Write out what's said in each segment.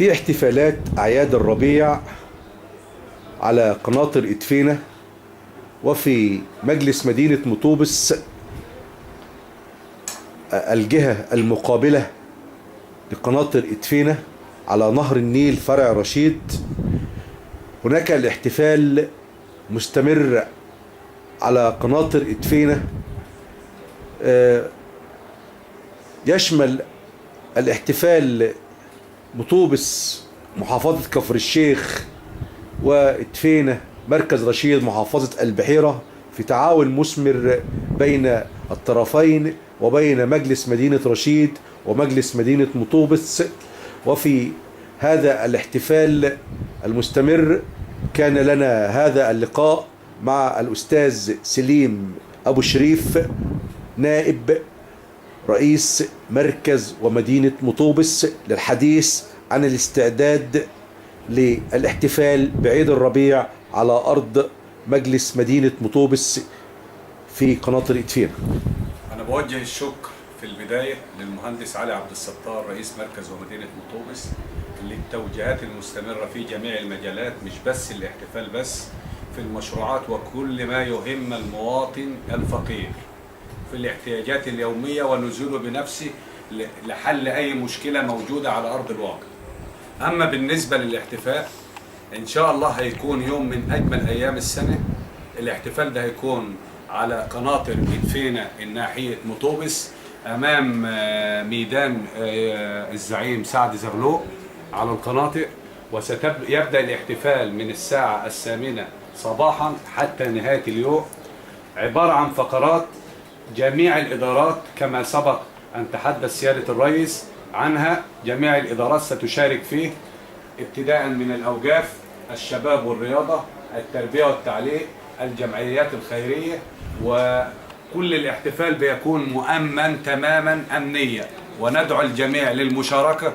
في احتفالات أعياد الربيع على قناطر إدفينة وفي مجلس مدينة مطوبس الجهة المقابلة لقناطر إدفينة على نهر النيل فرع رشيد. هناك الاحتفال مستمر على قناطر إدفينة، يشمل الاحتفال مطوبس محافظة كفر الشيخ وإدفينة مركز رشيد محافظة البحيرة في تعاون مثمر بين الطرفين وبين مجلس مدينة رشيد ومجلس مدينة مطوبس. وفي هذا الاحتفال المستمر كان لنا هذا اللقاء مع الأستاذ سليم أبو شريف نائب رئيس مركز ومدينة مطوبس للحديث عن الاستعداد للاحتفال بعيد الربيع على أرض مجلس مدينة مطوبس في قناطر إدفينة. أنا بوجه الشكر في البداية للمهندس علي عبد الستار رئيس مركز ومدينة مطوبس للتوجيهات المستمرة في جميع المجالات، مش بس الاحتفال بس، في المشروعات وكل ما يهم المواطن الفقير في الاحتياجات اليومية ونزوله بنفسه لحل أي مشكلة موجودة على أرض الواقع. أما بالنسبة للاحتفال إن شاء الله هيكون يوم من أجمل أيام السنة. الاحتفال ده هيكون على قناطر إدفينة ناحية مطوبس أمام ميدان الزعيم سعد زغلول على القناطر، وسيبدأ الاحتفال من الساعة 8 صباحا حتى نهاية اليوم، عبارة عن فقرات جميع الإدارات كما سبق أن تحدث سيادة الرئيس عنها. جميع الإدارات ستشارك فيه ابتداء من الأوقاف، الشباب والرياضة، التربية والتعليم، الجمعيات الخيرية، وكل الاحتفال بيكون مؤمن تماما أمنيا. وندعو الجميع للمشاركة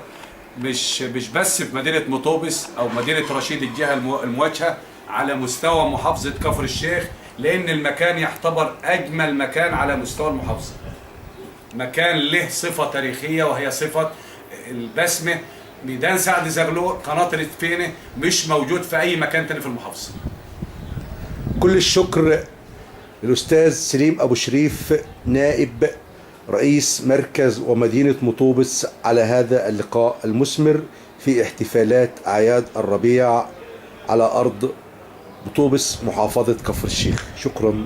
مش بس في مدينة مطوبس أو مدينة رشيد الجهة المواجهة، على مستوى محافظة كفر الشيخ، لأن المكان يعتبر أجمل مكان على مستوى المحافظة. مكان له صفة تاريخية وهي صفة البسمة. ميدان سعد زغلول قناطر إدفينة مش موجود في أي مكان تاني في المحافظة. كل الشكر للأستاذ سليم أبو شريف نائب رئيس مركز ومدينة مطوبس على هذا اللقاء المثمر في احتفالات أعياد الربيع على أرض مطوبس محافظة كفر الشيخ. شكرا.